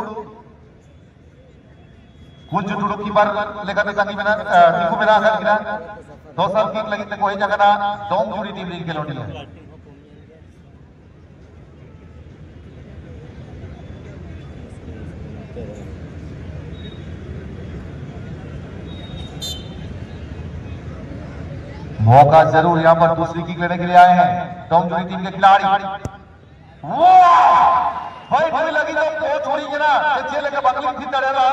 ᱠᱩᱧᱡᱩ ᱴᱩᱰᱩ ᱠᱤᱯᱟᱨ ᱞᱮᱠᱟᱛᱮ ᱛᱟᱸᱜᱤ ᱢᱮᱱᱟᱜ, ᱮ, ᱛᱤᱸᱜᱩ ᱢᱮᱱᱟᱜ ᱟᱠᱟᱫ ᱠᱤᱱᱟ᱾ ᱫᱚᱥᱟᱨ ᱠᱤᱠ ᱞᱟᱹᱜᱤᱫ ᱛᱮᱠᱚ ᱦᱮᱡ ᱟᱠᱟᱱᱟ ᱫᱚᱢᱡᱩᱲᱤ ᱴᱤᱢ ᱨᱤᱱ ᱠᱷᱮᱞᱳᱰᱤᱭᱟᱹ᱾ मौका जरूर यहाँ पर दूसरी किक लेने के लिए आए हैं दमजुरी टीम के खिलाड़ी। वाह! भाई, ᱵᱷᱟᱹᱜᱤ ᱞᱟᱹᱜᱤᱫ ᱫᱚ ᱠᱳᱪ ᱦᱩᱭ ᱠᱟᱱᱟ, ᱪᱮᱫ ᱞᱮᱠᱟ ᱵᱟᱝᱞᱤᱧ ᱛᱷᱤᱨ ᱫᱟᱲᱮᱭᱟᱫᱟ᱾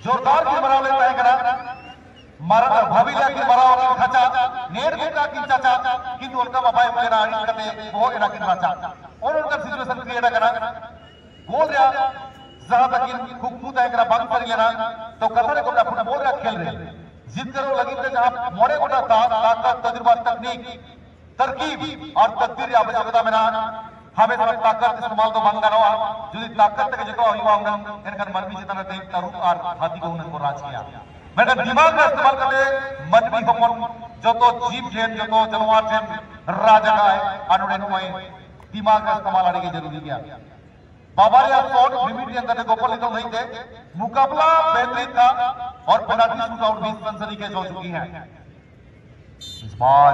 ᱡᱳᱨᱫᱟᱨ ᱠᱤᱱ ᱢᱟᱨᱟᱣ ᱞᱮᱱ ᱛᱟᱦᱮᱸ ᱠᱟᱱᱟ᱾ ᱢᱟᱨᱟᱣ, ᱵᱷᱟᱹᱵᱤ ᱞᱮᱠᱟ ᱠᱤᱱ ᱢᱟᱨᱟᱣ ᱠᱤᱱ ᱠᱷᱟᱪᱟ, ᱱᱮᱴ ᱜᱚᱴᱟ ᱠᱤᱱ ᱪᱟᱪᱟ, ᱠᱤᱱᱛᱩ ᱚᱱᱠᱟ ᱢᱟ ᱵᱟᱭ ᱦᱩᱭ ᱞᱮᱱᱟ, ᱟᱹᱲᱤᱥ ᱠᱟᱛᱮ ᱵᱚᱦᱚᱜ ᱮᱱᱟ ᱠᱤᱱ ᱨᱟᱪᱟ᱾ ᱚᱱᱮ ᱚᱱᱠᱟᱱ situation create ᱟᱠᱟᱱᱟ᱾ ᱜᱳᱞ ᱨᱮᱭᱟᱜ ᱡᱟᱦᱟᱸ ᱛᱟᱹᱠᱤᱱ ᱠᱩᱠᱢᱩ ᱛᱟᱦᱮᱸ ᱠᱟᱱᱟ, ᱵᱟᱝ ᱥᱟᱹᱨᱤ ᱞᱮᱱᱟ᱾ ᱛᱚ ᱠᱟᱛᱷᱟ ᱨᱮ ᱠᱚ ᱢᱮᱱᱟ, ᱯᱷᱩᱴᱵᱚᱞ ᱨᱮᱭᱟᱜ ᱠᱷᱮᱞ ᱨᱮ ᱡᱤᱛᱠᱟᱹᱨᱚᱜ ᱞᱟᱹᱜᱤᱫ ᱛᱮ ᱡᱟᱦᱟᱸ ᱢᱚᱬᱮ ᱜᱚᱴᱟᱝ ᱛᱟ-, ᱛᱟᱠᱚᱛ, ᱛᱟᱡᱨᱩᱵᱟ, ᱛᱟᱠᱱᱤᱠ, ᱛᱟᱨᱠᱤᱵ ᱟᱨ ᱛᱟᱠᱫᱤᱨ ᱨᱮᱭᱟᱜ ᱟᱵᱚᱥᱭᱚᱠᱚᱛᱟ ᱢᱮᱱᱟᱜᱼᱟ᱾ ᱦᱟᱢᱮᱥᱟ ᱛᱟᱠᱚᱛ ᱤᱥᱛᱮᱢᱟᱞ ᱫᱚ ᱵᱟᱝ ᱜᱟᱱᱚᱜᱼᱟ᱾ ᱡᱩᱫᱤ ᱛᱟᱠᱚᱛ ᱛᱮᱜᱮ ᱡᱚᱛᱚᱣᱟᱜ ᱦᱩᱭᱩᱜᱼᱟ, ᱦᱩᱱᱟᱹᱝ ᱮᱱᱠᱷᱟᱱ ᱢᱟᱹᱱᱢᱤ ᱪᱮᱛᱟᱱ ᱨᱮ ᱛᱮᱦᱮᱧ ᱛᱟᱹᱨᱩᱵ ᱟᱨ ᱦᱟᱹᱛᱤ ᱠᱚ ᱦᱩᱱᱟᱹᱝ ᱠᱚ ᱨᱟᱡᱽ ᱠᱮᱭᱟ᱾ ᱢᱮᱱᱠᱷᱟᱱ ᱫᱤᱢᱟᱜᱽ ᱨᱮ ᱤᱥᱛᱮᱢᱟᱞ ᱠᱟᱛᱮ ᱢᱟᱹᱱᱢᱤ ᱦᱚᱯᱚᱱ ᱡᱚᱛᱚ ᱡᱤᱵ ᱴᱷᱮᱱ, ᱡᱚᱛᱚ ᱡᱟᱱᱣᱟᱨ ᱴᱷᱮᱱ ᱨᱟᱡᱽ ᱟᱠᱟᱫᱟᱭ᱾ ᱟᱨ ᱱᱚᱰᱮ ᱱᱚᱜᱼᱚᱭ ᱫᱤᱢᱟᱜᱽ ᱨᱮ ᱤᱥᱛᱮᱢᱟᱞ ᱟᱹᱰᱤ ᱜᱮ ᱡᱟᱹᱨᱩᱨᱤ ᱜᱮᱭᱟ᱾ ᱵᱟᱵᱟ ᱨᱮᱭᱟᱜ ᱥᱚᱴ ᱢᱤᱢᱤᱫ ᱮᱢ ᱠᱟᱛᱮ ᱜᱳᱯᱚᱞ ᱱᱤᱛᱚᱝ ᱫᱷᱟᱹᱵᱤᱡ ᱛᱮ मुकाबला बेहतरीन था और पेनल्टी शूटआउट भी सनसनी खेज हो चुकी है। इस बार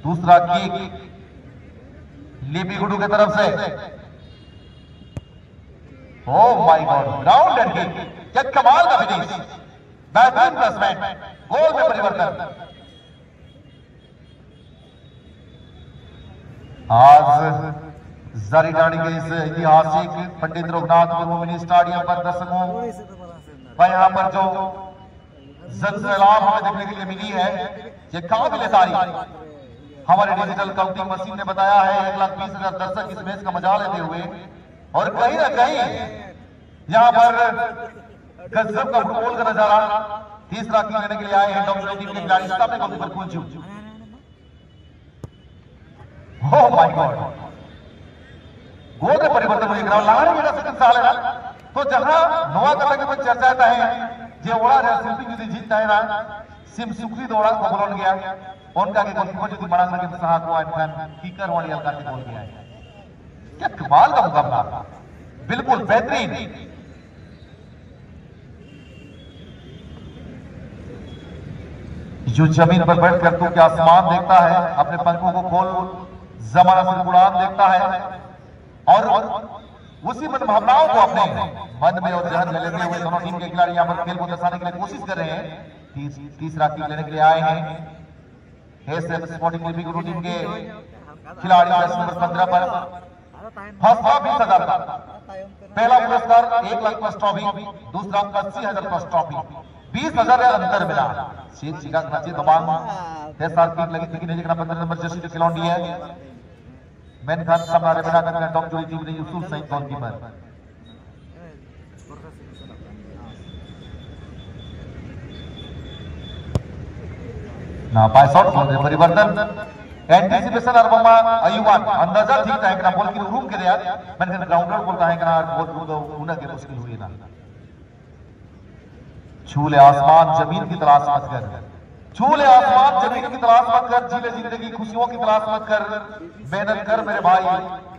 दूसरा किक लिपि गुडू की तरफ से। Oh my God, ground kick, क्या कमाल का फिनिश। बेहतरीन प्लेसमेंट, गोल में परिवर्तन। आज जारी डांडी के इस ऐतिहासिक पंडित रघुनाथ मुर्मू मिनी स्टेडियम पर दर्शकों का यहाँ पर जो जन सैलाब हमें देखने के लिए मिली है, ये काबिल तारीफ। हमारे डिजिटल काउंटिंग मशीन ने बताया है, एक लाख बीस हजार दर्शक इस मैच का मजा लेते हुए, और कहीं ना कहीं यहाँ पर गजब का फुटबॉल का नजारा। तीसरा किक लेने के लिए आए हैं डोंगरी टीम के खिलाड़ी, सामने goalkeeper Kunju. Oh my God! गोल में परिवर्तन हुई, ग्राउंड लाहड़ी बेटा सेकंड साल है ना। तो जहां नोआ कटा के पर चर्चा था है, जे ओड़ा रे शिल्पी जुदी जीत है ना, सिम सुखरी दौड़ा को बोलन गया, उनका के गोलकीपर जुदी मड़ांग रखे सहा को एनखान किकर वाली अलका के गोल गया है। क्या कमाल का मुकाबला, बिल्कुल बेहतरीन। जो जमीन पर बैठकर तू क्या आसमान देखता है, अपने पंखों को खोल, जमाना से उड़ान देखता है, और उसी मन भावनाओं को अपने मन में और जहन में लेते हुए दोनों टीम के खिलाड़ी यहाँ पर खेल को दर्शाने के लिए कोशिश कर रहे हैं। तीस, तीसरा किक लेने के लिए आए हैं एस एम स्पोर्टिंग लिपिक टीम के खिलाड़ी, जर्सी नंबर पंद्रह पर। फर्स्ट बीस हजार का, पहला पुरस्कार एक लाख प्लस ट्रॉफी, दूसरा अस्सी हजार प्लस ट्रॉफी, बीस हजार का अंतर मिला। सीट चिका खनाची दबांग, तेज सार किक लगी थी कि नहीं, लेकिन पंद्रह नंबर जर्सी जो खिलौंडी है, मैन खान सामना रे बना करके डोंगरी टीम ने यूसुफ सईद गोलकीपर। ना पाए शॉट, गोल में परिवर्तन। एंटीसिपेशन और बम्मा अयुवान अंदाजा ठीक था, एक ना बॉल की रूम के दिया, मैंने ग्राउंडर बोलता है कि ना बॉल रूम तो उन्हें के मुश्किल हुई ना। छू ले आसमान जमीन की तलाश मत कर, छू ले आसमान जमीन की तलाश मत कर, जी ले जिंदगी खुशियों की तलाश मत कर, मेहनत कर मेरे भाई,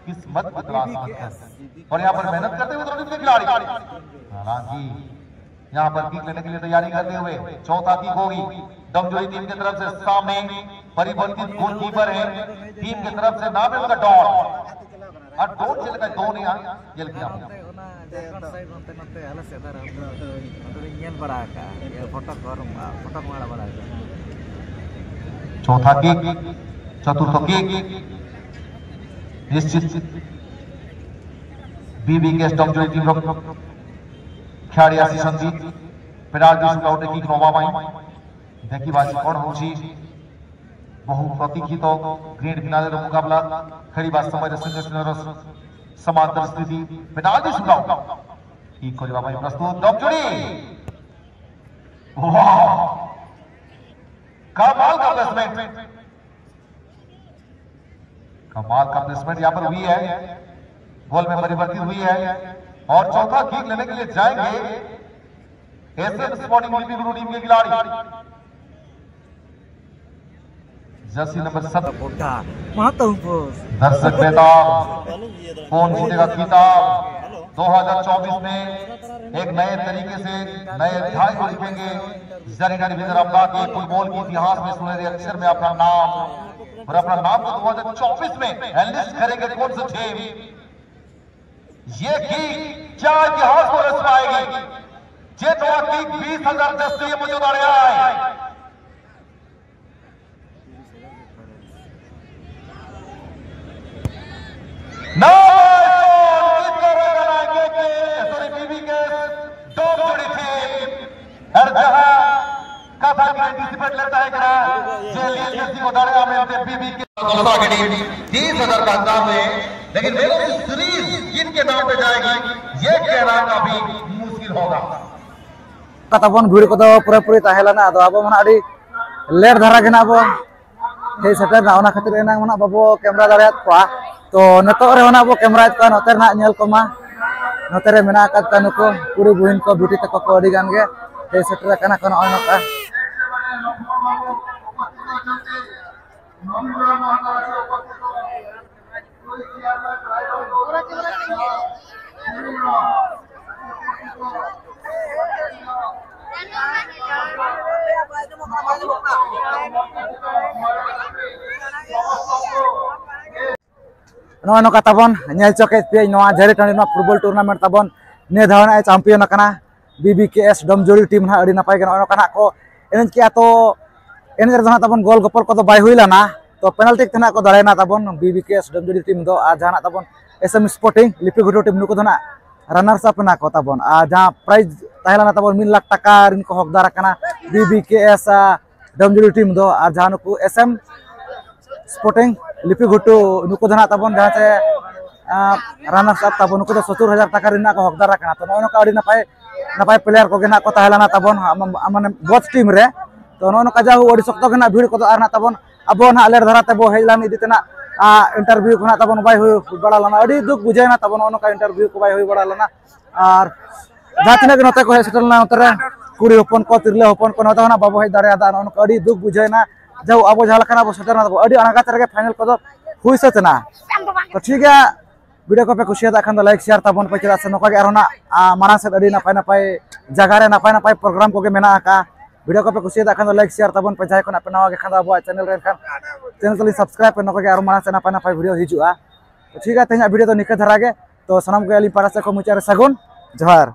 किस्मत की तलाश मत कर। और यहाँ पर मेहनत करते हुए दोनों टीम के खिलाड़ी, हालांकि यहाँ पर किक लेने के लिए तैयारी करते हुए चौथा किक होगी डोंगरी टीम की तरफ से। सामने परिवर्तित गोलकीपर है टीम की तरफ से, नाम है उनका डॉन। और डॉन चल का दो नहीं आ, ये क्या? ᱡᱷᱟᱲᱠᱷᱚᱸᱰ side ᱱᱚᱛᱮ, ᱱᱚᱛᱮ ᱟᱞᱮ ᱥᱮᱫ ᱫᱷᱟᱨᱟ ᱚᱱᱛᱮ ᱫᱚ ᱞᱤᱧ ᱧᱮᱞ ᱵᱟᱲᱟ ᱟᱠᱟᱫᱼᱟ, ᱤᱭᱟᱹ, ᱯᱷᱳᱴᱳ ᱠᱚ ᱟᱨ, ᱯᱷᱳᱴᱳ ᱠᱚ ᱟᱲᱟᱜ ᱵᱟᱲᱟ ᱟᱠᱟᱫᱼᱟ᱾ ᱪᱚᱣᱛᱷᱟ ᱠᱤᱠ, ᱪᱚᱛᱩᱨᱛᱷᱚ ᱠᱤᱠ, ᱱᱤᱥᱪᱤᱛ ᱵᱤᱵᱤ ᱜᱮᱥ ᱰᱚᱢᱡᱩᱲᱤ ᱴᱤᱢ ᱨᱚ-, ᱠᱷᱮᱞᱟᱲᱤ ᱟᱥᱤᱥ ᱥᱚᱱᱫᱤᱯ, ᱯᱮᱱᱟᱞᱴᱤ ᱥᱩᱴ ᱟᱣᱩᱴ ᱨᱮ ᱠᱤᱠ ᱱᱚᱣᱟ ᱵᱟᱝ᱾ ᱫᱮᱠᱷᱤᱵᱟ ᱡᱮ ᱠᱚᱬ ᱦᱚᱸ ᱡᱤ ᱵᱚᱦᱩ ᱯᱨᱚᱛᱤᱠᱷᱤᱛᱚ ᱜᱨᱮᱱᱰ ᱯᱷᱤᱱᱟᱞᱮ ᱨᱮ ᱢᱩᱠᱟᱵᱞᱟ ᱠᱷᱟᱹᱲᱤ ᱵᱟᱥ ᱥᱚᱢᱚᱭ ᱨᱮ ᱥᱤᱝᱦᱚ ᱥᱮᱱ ᱨᱚᱥ ᱥᱚᱢᱟᱱᱛᱚᱨ ᱥᱛᱷᱤᱛᱤ ᱯᱮᱱᱟᱞᱴᱤ ᱥᱩᱴ ᱟᱣᱩᱴ। ᱤ ᱠᱚᱨᱤᱵᱟ ᱵᱟᱭ ᱯᱨᱚᱥᱛᱩᱛ ᱰᱚᱢᱡᱩᱲᱤ। ᱣᱟᱣ! ᱠᱟᱢᱟᱞ ᱠᱟ ᱯᱞᱮᱥᱢᱮᱱᱴ। कमाल का प्लेसमेंट यहाँ पर हुई है, गोल में परिवर्तित हुई है और चौथा किक लेने के लिए जाएंगे एसएम स्पोर्टिंग लिपि गुरु टीम के खिलाड़ी। जर्सी नंबर सत्तर। ᱢᱟ ᱛᱟᱹᱦᱩ ᱯᱳᱥ᱾ दर्शक बेताब, कौन जीतेगा खिताब दो हज़ार चौबीस में एक नए तरीके से नए अध्याय को लिखेंगे। जरीना डिवीजन अमला के फुटबॉल के इतिहास में सुनहरे अक्षर में अपना नाम और अपना नाम को दो हज़ार चौबीस में एनलिस्ट करेंगे कौन सा टीम। ये किक क्या इतिहास को रच पाएगी? जे नोआ किक बीस हज़ार जस्ती मुझे बढ़िया है। ᱱᱟᱯᱟᱭ ᱥᱚᱴ ᱠᱤᱠ ᱠᱟᱱᱟ ᱠᱮ ᱠᱮ, ᱥᱚᱨᱤ, ᱵᱤᱵᱤ ᱜᱮᱥ ᱰᱚᱢᱡᱩᱲᱤ ᱴᱤᱢ᱾ ᱟᱨ ᱡᱟᱦᱟᱸ ᱠᱟᱛᱷᱟ ᱜᱮ ᱮᱱᱴᱤᱥᱤᱯᱮᱴ ᱞᱮᱫ ᱛᱟᱦᱮᱸ ᱠᱟᱱᱟ ᱡᱮ ᱞᱤᱜᱽ ᱡᱟᱹᱨᱥᱤ ᱠᱚ ᱫᱟᱲᱮᱭᱟᱜᱼᱟ ᱢᱮᱱᱛᱮ ᱵᱤᱵᱤ ᱜᱮᱥ ᱫᱚᱥᱟ ᱜᱮ ᱴᱤᱢ ᱛᱤᱥ ᱦᱟᱡᱟᱨ ᱠᱟ ᱦᱟᱛᱟᱣ ᱦᱩᱭ, ᱞᱮᱠᱤᱱ ᱢᱮᱱ ᱚᱯᱷ ᱫᱤ ᱥᱤᱨᱤᱡᱽ ᱠᱤᱱ ᱠᱮ ᱱᱟᱢ ᱯᱮ ᱡᱟᱭᱮᱜᱤ, ᱭᱮ ᱠᱮᱦᱱᱟ ᱠᱟᱯᱷᱤ ᱢᱩᱥᱠᱤᱞ ᱦᱳᱜᱟ᱾ ᱠᱟᱛᱷᱟ ᱵᱚᱱ ᱵᱷᱤᱲ ᱠᱚᱫᱚ ᱯᱩᱨᱟᱹᱯᱩᱨᱤ ᱛᱟᱦᱮᱸ ᱞᱮᱱᱟ, ᱟᱫᱚ ᱟᱵᱚ ᱢᱟ ᱱᱟᱜ ᱟᱹᱰᱤ ᱞᱮᱴ ᱫᱷᱟᱨᱟ ᱜᱮ ᱱᱟᱜ ᱵᱚ ᱦᱮᱡ ᱥᱮᱴᱮᱨ ᱮᱱᱟ, ᱚᱱᱟ ᱠᱷᱟᱹᱛᱤᱨ ᱮᱱᱟᱝ ᱢᱟ ᱱᱟᱜ ᱵᱟᱵᱚ ᱠᱮᱢᱨᱟ ᱫᱟᱲᱮᱭᱟᱫ ᱠᱚᱣᱟ᱾ ᱛᱚ ᱱᱤᱛᱚᱜ ᱨᱮ ᱱᱟᱜ ᱵᱚ ᱠᱮᱢᱨᱟᱭᱮᱫ ᱠᱚᱣᱟ, ᱱᱚᱛᱮ ᱨᱮ ᱱᱟᱜ ᱧᱮᱞ ᱠᱚᱢᱟ, ᱱᱚᱛᱮ ᱨᱮ ᱢᱮᱱᱟᱜ ᱟᱠᱟᱫ ᱠᱚᱣᱟ ᱱᱩᱠᱩ ᱠᱩᱲᱤ ᱵᱩᱦᱤᱱ ᱠᱚ, ᱵᱤᱴᱤ ᱛᱟᱠᱚ ᱠᱚ ᱟᱹᱰᱤ ᱜᱟᱱ ᱜᱮ ᱦᱮᱡ ᱥᱮᱴᱮᱨ ᱟᱠᱟᱱᱟ ᱠᱚ ᱱᱚᱜᱼᱚᱭ ᱱᱚᱝᱠᱟ᱾ ᱱᱚᱜᱼᱚᱭ ᱱᱚᱝᱠᱟ ᱛᱟᱵᱚᱱ ᱧᱮᱞ ᱦᱚᱪᱚ ᱠᱮᱫ ᱯᱮᱭᱟᱧ ᱱᱚᱣᱟ ᱡᱷᱟᱹᱨᱤ ᱴᱟᱺᱰᱤ ᱱᱚᱣᱟ ᱯᱷᱩᱴᱵᱚᱞ ᱴᱩᱨᱱᱟᱢᱮᱱᱴ ᱛᱟᱵᱚᱱ ᱱᱤᱭᱟᱹ ᱫᱷᱟᱣ ᱨᱮᱱᱟᱜ ᱮ ᱪᱟᱢᱯᱤᱭᱚᱱ ᱟᱠᱟᱱᱟ ᱵᱤ ᱵᱤ ᱠᱮ ᱮᱥ ᱰᱚᱢᱡᱳᱲᱤ ᱴᱤᱢ ᱱᱟᱦᱟᱜ᱾ ᱟᱹᱰᱤ ᱱᱟᱯᱟᱭ ᱜᱮ ᱱᱚᱜᱼᱚᱭ ᱱᱚᱝᱠᱟ ᱱᱟᱦᱟᱜ ᱠᱚ ᱮᱱᱮᱡ ᱠᱮᱜᱼᱟ᱾ ᱛᱚ ᱮᱱᱮᱡ ᱨᱮᱫᱚ ᱱᱟᱦᱟᱜ ᱛᱟᱵᱚᱱ ᱜᱳᱞ ᱜᱚᱯᱚᱞ ᱠᱚᱫᱚ ᱵᱟᱭ ᱦᱩᱭ ᱞᱮᱱᱟ᱾ ᱛᱚ ᱯᱮᱱᱟᱞᱴᱤ ᱛᱮ ᱱᱟᱦᱟᱜ ᱠᱚ ᱫᱟᱲᱮᱭᱮᱱᱟ ᱛᱟᱵᱚᱱ ᱵᱤ ᱵᱤ ᱠᱮ ᱮᱥ ᱰᱚᱢᱡᱳᱲᱤ ᱴᱤᱢ ᱫᱚ᱾ ᱟᱨ ᱡᱟᱦᱟᱱᱟᱜ ᱛᱟᱵᱚᱱ ᱮᱥ ᱮᱢ ᱥᱯᱳᱨᱴᱤᱝ ᱞᱤᱯᱤ ᱜᱷᱩᱴᱩ ᱴᱤᱢ ᱱᱩᱠᱩ ᱫᱚ ᱱᱟᱦᱟᱜ ᱨᱟᱱᱟᱨᱥ ᱟᱯ ᱮᱱᱟ ᱠᱚ ᱛᱟᱵᱚᱱ᱾ ᱟᱨ ᱡᱟᱦᱟᱸ ᱯᱨᱟᱭᱤᱡᱽ ᱛᱟᱦᱮᱸ ᱞᱮᱱᱟ ᱛᱟᱵᱚᱱ ᱢᱤᱫ ᱞᱟᱠᱷ ᱴᱟᱠᱟ ᱨᱮᱱ ᱠᱚ ᱦᱚᱠᱫᱟᱨ ᱟᱠᱟᱱᱟ ᱵᱤ ᱵᱤ ᱠᱮ ᱮᱥ ᱰᱚᱢᱡᱳᱲᱤ ᱴᱤᱢ ᱫᱚ᱾ ᱟᱨ ᱡᱟᱦᱟᱸ ᱱᱩᱠᱩ ᱮᱥ ᱮᱢ ᱥᱯᱳᱨᱴᱤᱝ ᱞᱤᱯᱤ ᱜᱷᱩᱴᱩ ᱱᱩᱠᱩ ᱫᱚ ᱱᱟᱦᱟᱜ ᱛᱟᱵᱚᱱ ᱡᱟᱦᱟᱸ ᱪᱮ ᱨᱟᱱᱟᱨᱥ ᱟᱯ ᱛᱟᱵᱚᱱ ᱱᱩᱠᱩ ᱫᱚ ᱥᱚᱛᱛᱚᱨ ᱦᱟᱡᱟᱨ ᱴᱟᱠᱟ ᱨᱮᱱᱟᱜ ᱠᱚ ᱦᱚᱠᱫᱟᱨ ᱟᱠᱟᱱᱟ᱾ ᱛᱚ ᱱᱚᱜᱼᱚ ᱱᱚᱝᱠᱟ ᱟᱹᱰᱤ ᱱᱟᱯᱟᱭ ᱱᱟᱯᱟᱭ ᱯᱞᱮᱭᱟᱨ ᱠᱚᱜᱮ ᱱᱟᱦᱟᱜ ᱠᱚ ᱛᱟᱦᱮᱸ ᱞᱮᱱᱟ ᱛᱟᱵᱚᱱ ᱢᱟᱱᱮ ᱵᱚᱛ ᱴᱤᱢ ᱨᱮ᱾ ᱛᱚ ᱱᱚᱜᱼᱚ ᱱᱚᱝᱠᱟ ᱡᱟᱦᱳ ᱟᱹᱰᱤ ᱥᱚᱠᱛᱚ ᱜᱮ ᱱᱟᱦᱟᱜ ᱵᱷᱤᱲ ᱠᱚᱫᱚ ᱟᱨ ᱱᱟᱦᱟᱜ ᱛᱟᱵᱚᱱ ᱟᱵᱚ ᱱᱟᱦᱟᱜ ᱞᱮᱴ ᱫᱷᱟᱨᱟ ᱛᱮᱵᱚ ᱦᱮᱡ ᱞᱮᱱ ᱤᱫᱤ ᱛᱮᱱᱟᱜ ᱤᱱᱴᱟᱨᱵᱷᱤᱭᱩ ᱠᱚ ᱱᱟᱦᱟᱜ ᱛᱟᱵᱚᱱ ᱵᱟᱭ ᱦᱩᱭ ᱵᱟᱲᱟ ᱞᱮᱱᱟ᱾ ᱟᱹᱰᱤ ᱫᱩᱠ ᱵᱩᱡᱷᱟᱹᱣ ᱮᱱᱟ ᱛᱟᱵᱚᱱ ᱱᱚᱜᱼᱚ ᱱᱚᱝᱠᱟ ᱤᱱᱴᱟᱨᱵᱷᱤᱭᱩ ᱠᱚ ᱵᱟᱭ ᱦᱩᱭ ᱵᱟᱲᱟ ᱞᱮᱱᱟ᱾ ᱟᱨ ᱡᱟᱦᱟᱸ ᱛᱤᱱᱟᱹᱜ ᱜᱮ ᱱᱚᱛᱮ ᱠᱚ ᱦᱮᱡ ᱥᱮᱴᱮᱨ ᱞᱮᱱᱟ ᱱᱚᱛᱮ ᱨᱮ ᱠᱩᱲᱤ ᱦᱚᱯᱚᱱ ᱠᱚ ᱛᱤᱨᱞᱟᱹ ᱦᱚᱯᱚᱱ ᱠᱚ ᱱᱚᱛᱮ ᱠᱷᱚᱱᱟᱜ ᱵᱟᱵᱚ ᱦᱮᱡ ᱫᱟᱲᱮᱭᱟᱫᱟ᱾ ᱱᱚᱜᱼᱚ ᱱᱚᱝᱠᱟ ᱟᱹᱰᱤ ᱫᱩᱠ ᱵᱩᱡᱷᱟᱹᱣ ᱮᱱᱟ᱾ ᱡᱟᱦᱳ ᱟᱵᱚ ᱡᱟᱦᱟᱸ ᱞᱮᱠᱟᱱᱟᱜ ᱵᱚ ᱥᱮᱴᱮᱨ ᱮᱱᱟ ᱟᱹᱰᱤ ᱟᱬᱜᱟᱛ ᱨᱮᱜᱮ ᱯᱷᱟᱭᱱᱮᱞ ᱠᱚᱫᱚ ᱦᱩᱭ ᱥᱟᱹᱛ ᱮᱱᱟ᱾ ᱛᱚ ᱴᱷᱤᱠ ᱜᱮᱭᱟ, ᱵᱷᱤᱰᱤᱭᱳ ᱠᱚᱯᱮ ᱠᱩᱥᱤᱭᱟᱫᱟ ᱠᱷᱟᱱ ᱫᱚ ᱞᱟᱭᱤᱠ ᱥᱮᱭᱟᱨ ᱛᱟᱵᱚᱱ ᱯᱮ, ᱪᱮᱫᱟᱜ ᱥᱮ ᱱᱚᱝᱠᱟ ᱜᱮ ᱟᱨᱦᱚᱸ ᱱᱟᱜ ᱢᱟᱲᱟᱝ ᱥᱮᱫ ᱟᱹᱰᱤ ᱱᱟᱯᱟᱭ ᱱᱟᱯᱟᱭ ᱡᱟᱭᱜᱟ ᱨᱮ ᱱᱟᱯᱟᱭ ᱱᱟᱯᱟᱭ ᱯᱨᱳᱜᱨᱟᱢ ᱠᱚᱜᱮ ᱢᱮᱱᱟᱜ ᱟᱠᱟᱫᱼᱟ᱾ ᱵᱷᱤᱰᱤᱭᱳ ᱠᱚᱯᱮ ᱠᱩᱥᱤᱭᱟᱫᱟ ᱠᱷᱟᱱ ᱫᱚ ᱞᱟᱭᱤᱠ ᱥᱮᱭᱟᱨ ᱛᱟᱵᱚᱱ ᱯᱮ᱾ ᱡᱟᱦᱟᱸᱭ ᱠᱚ ᱱᱟᱜ ᱯᱮ ᱱᱟᱣᱟ ᱜᱮ ᱠᱷᱟᱱ ᱫᱚ ᱟᱵᱚᱣᱟᱜ ᱪᱮᱱᱮᱞ ᱨᱮ ᱮᱱᱠᱷᱟᱱ ᱪᱮᱱᱮᱞ ᱛᱟᱹᱞᱤᱧ ᱥᱟᱵᱥᱠᱨᱟᱭᱤᱵ ᱯᱮ, ᱱᱚᱝᱠᱟ ᱜᱮ ᱟᱨᱦᱚᱸ ᱢᱟᱲᱟᱝ ᱥᱮᱫ ᱱᱟᱯᱟᱭ ᱱᱟᱯᱟᱭ ᱵᱷᱤᱰᱤᱭᱳ ᱦᱤᱡᱩᱜᱼᱟ᱾ ᱛᱚ ᱴᱷᱤᱠ ᱜᱮᱭᱟ, ᱛᱮᱦᱮᱧᱟᱜ ᱵᱷᱤᱰᱤᱭᱳ ᱫᱚ ᱱᱤᱝᱠᱟᱹ ᱫᱷᱟᱨᱟ ᱜᱮ᱾ ᱛᱚ ᱥᱟᱱᱟᱢ ᱠᱚᱜᱮ ᱟᱹᱞᱤᱧ ᱯᱟᱦᱴᱟ ᱥᱮᱫ ᱠᱷᱚᱱ ᱢᱩᱪᱟᱹᱫ ᱨᱮ ᱥᱟᱹᱜᱩᱱ ᱡᱚᱦᱟᱨ᱾